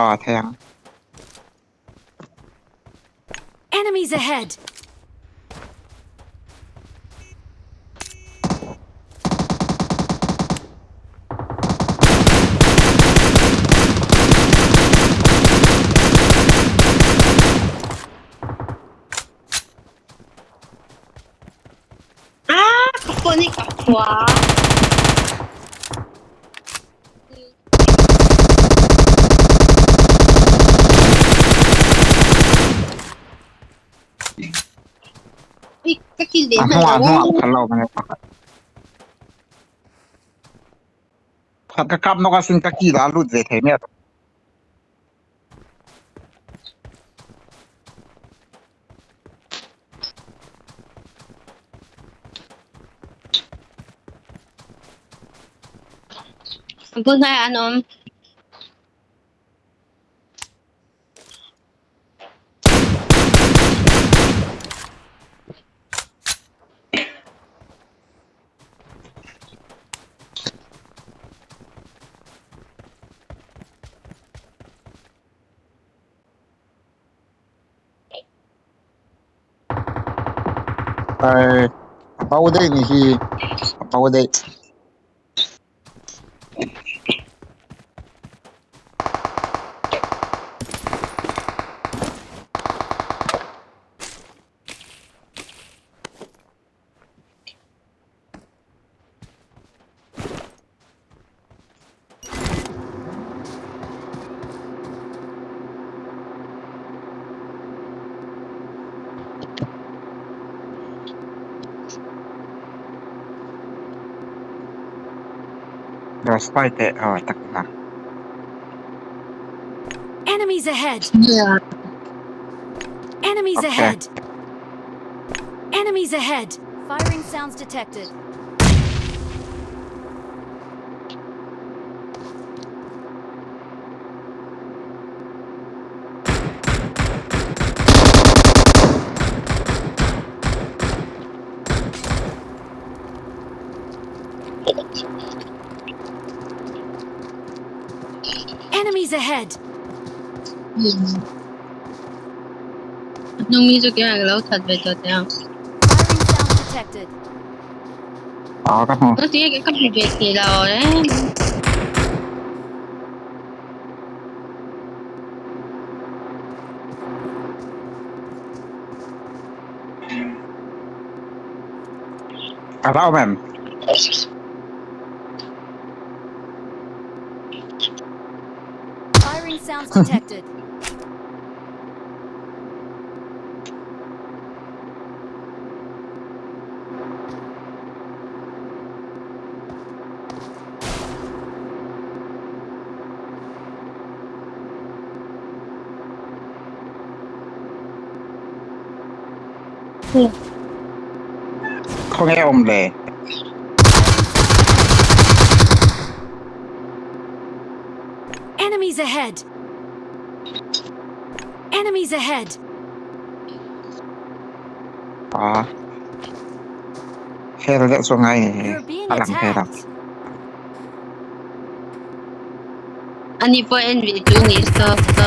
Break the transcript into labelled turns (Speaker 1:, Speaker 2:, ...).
Speaker 1: Aw thei ang.
Speaker 2: Enemies ahead!
Speaker 3: Ah, ka phone hi ka hua. Ka kill ve
Speaker 1: A
Speaker 3: hman
Speaker 1: hnungah
Speaker 3: lo.
Speaker 1: hnungah phal lo man pakhat. Pakhat ka kap nok asin ka ki la lut ve thei miah.
Speaker 3: Bul hnaiah an awm.
Speaker 1: Ai a bo daih ni hi a bo daih. Spy te aw tak na.
Speaker 2: Enemies ahead!
Speaker 3: Yeah.
Speaker 2: Enemies
Speaker 1: Okay.
Speaker 2: ahead! Enemies ahead! Firing sounds detected. Enemies ahead!
Speaker 3: Hnung mi chu keimah ka lo that ve tawh teh ang.
Speaker 2: Firing sounds detected.
Speaker 1: Aw ka hmu.
Speaker 3: Ka tinge ka hmu ve thei lo e.
Speaker 1: A rau mem.
Speaker 2: Firing sounds detected.
Speaker 1: Khawnge awm le?
Speaker 2: Enemies ahead! Enemies ahead!
Speaker 1: Ah. Hel deuh chu ngai ni
Speaker 2: You're being
Speaker 1: a lang thei lo.
Speaker 2: attacked!
Speaker 3: Ani pawh en ve chu ni so so.